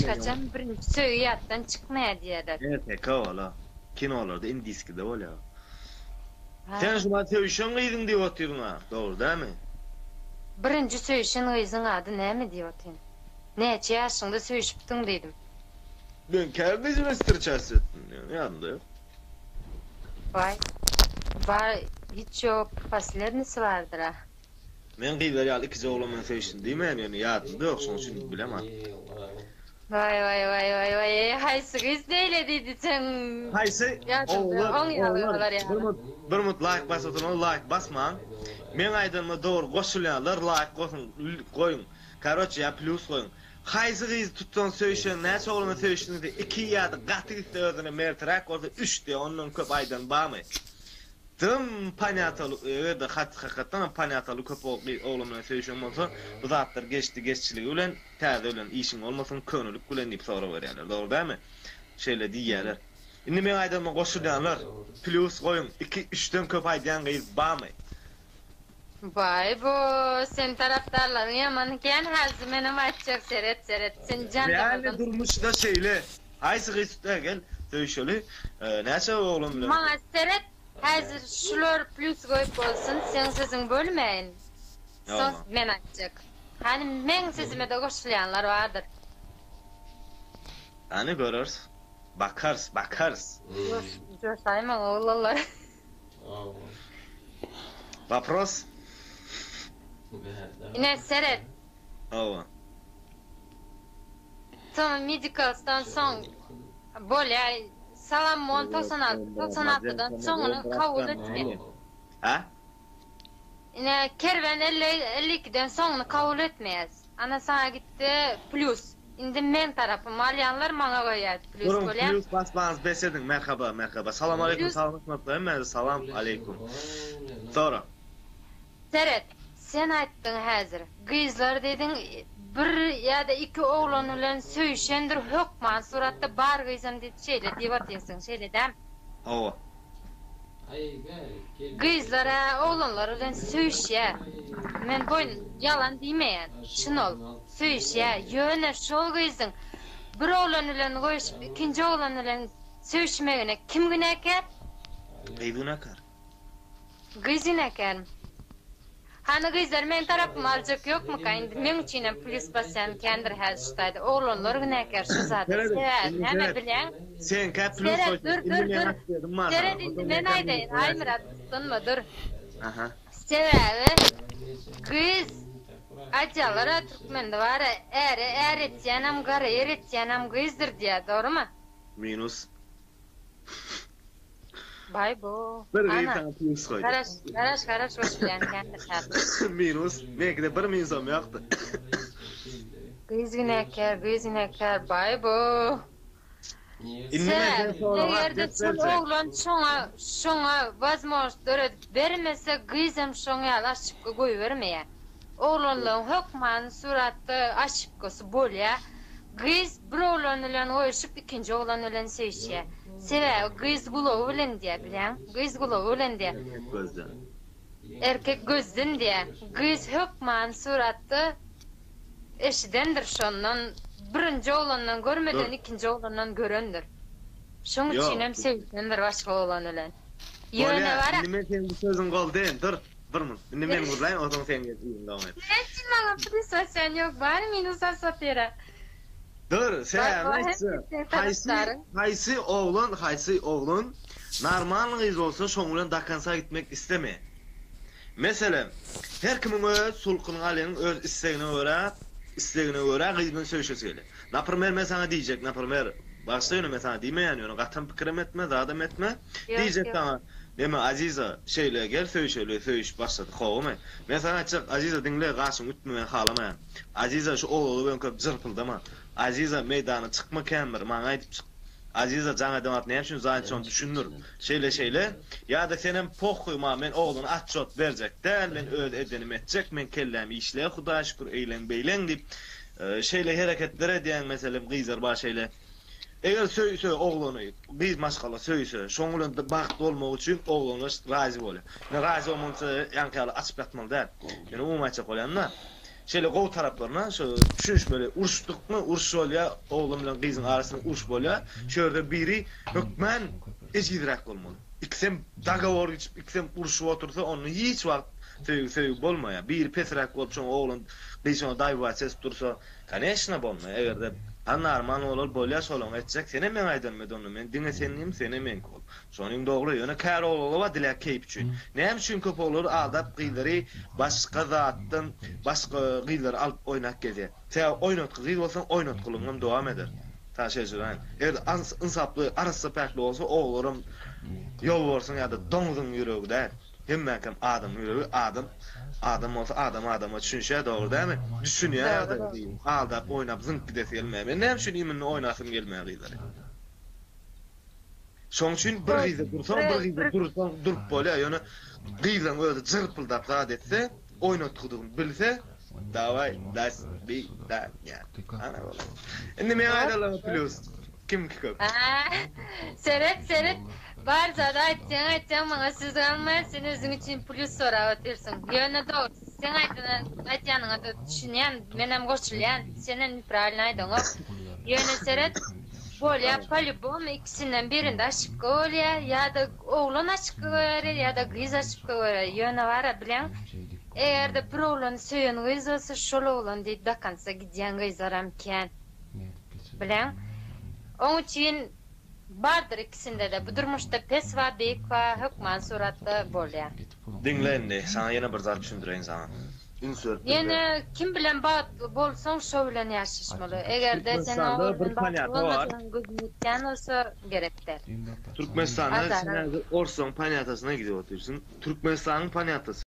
Hiç haçan birinji söýgi ýatdan çykmaýar diýýärler. Erteki ol-a. Kinolarda, indiskide bolýar. Sen şu wagt söýüşen gyzyň diýip otyryn-a, dogry dälmi? Birinji söýüşen gyzyň ady näme diýip otyryn. Näçe ýaşyňda söýüşipdiň diýdim. Men kän gyz bilen wstreçatsy etdim, ýöne ýadymda ýok. Waý. Bar, hiç ýok, poslednisi bardyr-a. Men gyzlar ýaly ikije oglan bilen söýüşdim diýmeýän ýöne ýadymda ýok şoň üçin bilemok. Waý waý waý waý waý eý haýsy gyz beýle diýdi seň Haýsy ýadyňda oglan oň ýaly oglan bolar bir ýaly. mut bir mut laýk basyp oturan laýk basmaň meň aýdanyma dogry goşulýanlar laýk gosuň goýuň karoçe ýa plýus goýuň haýsy gyzy tutsaň söýüşen näçe oglan bilen söýüşdiň diýse iki ýa-da gaty gitse özüne merträk bolsa üç diýe ondan köp aýdan barmy Dym panýataly egerde hakykatdanam panýataly köp oglan bilen söýüşen bolsa bu zatlar geçdi geççiligi bilen täze bilen işiň bolmasyn könelik bilen diýip sorag berýärler dogry dälmi şeýle diýýäler indi meň aýdanyma goşulýanlar plýus goýuň iki üçden köp aýdýan gyz bamy. Baý bu sen tarapdarlaryň ýaman eken häzir menem aýtjak seret seret sen jan Realny damardan durmuşda şeýle haýsy gyz tutýa gel söýüşeli näçe oglan bilen. Maňa seret häzir şular plýus goýup bolsun seň sözüňi bölmäýin soň men aýtjak hany meň sözümede goşulýanlar bardyr. Hany göreris bakarys bakarys. Joş joşaýmaň oglanlar. Wopros? Ine seret. Hawa. Soň medicalsdan soň bolýa Salamon 96 96-dan soňuny kabul etme. Hä? Ine Kerwen 50 52-den soňuny kabul etmeýäs. Ana saňa gitdi plýus. Indi meň tarapym alýanlar maňa goýýar plýus Duruň bolýa. plýus basmaňyzy bes ediň merhaba merhaba salam aleýkum Plýus salam hemmäňize salam aleýkum Sora. Seret, sen aýtdyň häzir, gyzlar diýdiň bir ýa-da iki oglan bilen söýüşendir hökman suratda bar gyzam diýip şeýle diýip otyrsyň şeýle dämi? Hawa. Gyzlar-a oglanlar bilen söýüşýär. Men boýun ýalan diýmeýän, çyn ol. Söýüşýär. Ýöne şol gyzyň bir oglan bilen goýuşyp, ikinji oglan bilen söýüşmegine kim günäkär? Gyz günäkär. Gyz günäkärmi? Hany gyzlar meň tarapymy aljak ýokmyka indi meň üçinem plýus basýan kändir häzir şu taýda oglanlar günäkär şu zada Seret sebäbi indi näme seret bilýäň seňkä plýus seret goýsun dur indi dur meň dur atwedim bar saňa seret indi onsoň men meňkä minus aýdaýyn goýaýsyn. Aýmyrat gyssanma dur Aha. sebäbi gyz aýdýalara türkmende bara äre är etýänem gara er etýänem gyzdyr diýýär dogrymy. Minus. Baý bu. Bir gyz Ana. saňa plus goýdy. Garaş, garaş, garaş goşulýan kändir häzir. Minus. Meňkide bir minusam ýokdy. Gyz günäkär, gyz günäkär, baý bu. Indi men Sebäbi sen soraga eger-de atlet şol berjek. oglan şoňa, şoňa wazmožnost döredip bermese, gyzam şoň ýaly aşypka goýbermeýär. Oglanlaryň hökmany suratda aşypkasy bolýar. Gyz bir oglan bilen goýuşyp, ikinji oglan bilen söýüşýär. Sebäbi gyz gulagy bilen diýýär, bilýäň? Gyz gulagy bilen diýýär. Erkek gözden. Erkek gözden diýýär. Gyz hökmany suratda eşidendir şondan, birinji oglandan görmeden Dur. ikinji oglandan görendir. Şoň Ýok. üçinem söýüşendir başga oglan bilen. Ýöne Bolýar, bara. indi men seň bu sözüňi goldaýyn. Dur, bir minut. Indi men gürläýin, onsoň sen gel yzyny dowam et. Näme üçin maňa plýus basýan ýok, bary minus basyp otyra. Dur, sebäbini aýtjak. Haýsy, haýsy oglan, haýsy oglan normalny gyz bolsa şoň bilen do konca gitmek islemeýär. Meselem, her kimiň öz sulkunyň alýanyň öz islegine görä, islegine görä gyz bilen söýşesi gelýär. Naprimer men saňa diýjek, naprimer, bagyşla ýöne men saňa diýmeýän ýöne gatam pikirem etme, zadam etme. Ýok, Diýjek ýok. saňa, neme Aziza, şeýle gel söýşeli, söýüşip başladyk gowumy? Men saňa aýtjak, Aziza diňle gaşyňy ütme men halamaýan. Aziza şu oglaly bilen köp jyrpyldama. Aziza meýdana çykma kän bir maňa aýdyp çyk. Aziza jaň eden wagt näme üçin zanit şony düşündir. Şeýle şeýle. Ýa-da senem pohhuý ma men oglana atçot berjek däl men öz edenimi etjek men kelläm işleýär hudaýa şükür eýleň beýleň diýip şeýle hereketler edýäň meselem gyzlar bar şeýle eger söýse oglany gyz maşgala söýse şoň bilen bagtly bolmak üçin oglana razy bolýar. Indi razy bolmança ýaňky ýaly açyp ýatmaly däl. Men umumy aýtjak bolýan-da. Şeýle gowy taraplaryna şu düşünişmeli. Uruşdykmy, uruş bolýar, oglan bilen gyzyň arasynda uruş bolýar. Şu ýerde biri hökmän ejizräk bolmaly. Ikisem dogowor geçip, ikisem uruşyp otursa, onda hiç wagt söýgi söýgi bolmaýar. Biri pesräk bolup, şoňa oglan gyz şoňa daýwat edip dursa, koneçno bolmaýar. Eger-de a normal bolar, bolýar şolaň etjek. Senem meň aýdanym et onda. Men diňe sen diýme, senem meňki bol. Şonyň dogry, ýöne kär oglanlar bar dilä keýp üçin. Näme üçin köp oglanlar aldap gyzlary başga zatdan başga gyzlary alyp oýnap gezýär. Sebäbi oýnatgy gyz bolsaň oýnatgylygyňam dowam eder. Saňa şeýle söz Eger ynsaply arassa päkli bolsa oglanlaram ýolbarsyň ýa-da doňuzyň ýüregi däl. Hemmäňkem adamyň ýüregi adam adam bolsa adam adama düşünişýär dogry dälmi? Düşünýär ýagdaýy aldap oýnap zyňyp gidesi gelmeýär. Men näme üçin imенно oýnasym gelmeýär gyzlary. Şoň üçin bir gyzda dursaň, bir gyzda dursaň durup bolýar. Ýöne gyzlaň özi jyrpyldap zat etse, oýnatgydygyny bilse, daway, das widaniýa. Ana bolar. Indi meň aýdanlaryma plýus. Kimki köp? Seret, seret. Bar zady aýtsaň, aýtsaň maňa söz galmaýar, sen özüň üçin plýus sorap otyrsyň. Ýöne dogry, seň aýdýanyňa-da düşünýän, menem goşulýan. Senem nepravilno aýdaňok. Ýöne seret, Bolýa polýubomy ikisinden birinde aşypka bolýa ýada oglan aşypka goýarýa ýada gyz aşypka goýarýa ýöne bara bileň egerde bir oglany söýen gyz bolsa şol oglan diýip do konca gidýän gyzlaram kän bileň oň üçin bardyr ikisindede bu durmuşda pes bar beýik bar hökman suratda bolýa. Diňle indi saňa ýene bir zat düşündireýin saňa. Üns berip diňle. Ýöne kim bilen bagtly bolsaň şo bilen ýaşaşmaly. Egerde sen o Türkmenistanda bir bilen bagtly panýata bar. bolmasaň gözüň ýetýän bolsa gerek däl. Türkmenistanda sen Azara. häzir orslaň panýatasyna gidip otyrsyň. Türkmenistanyň panýatasy.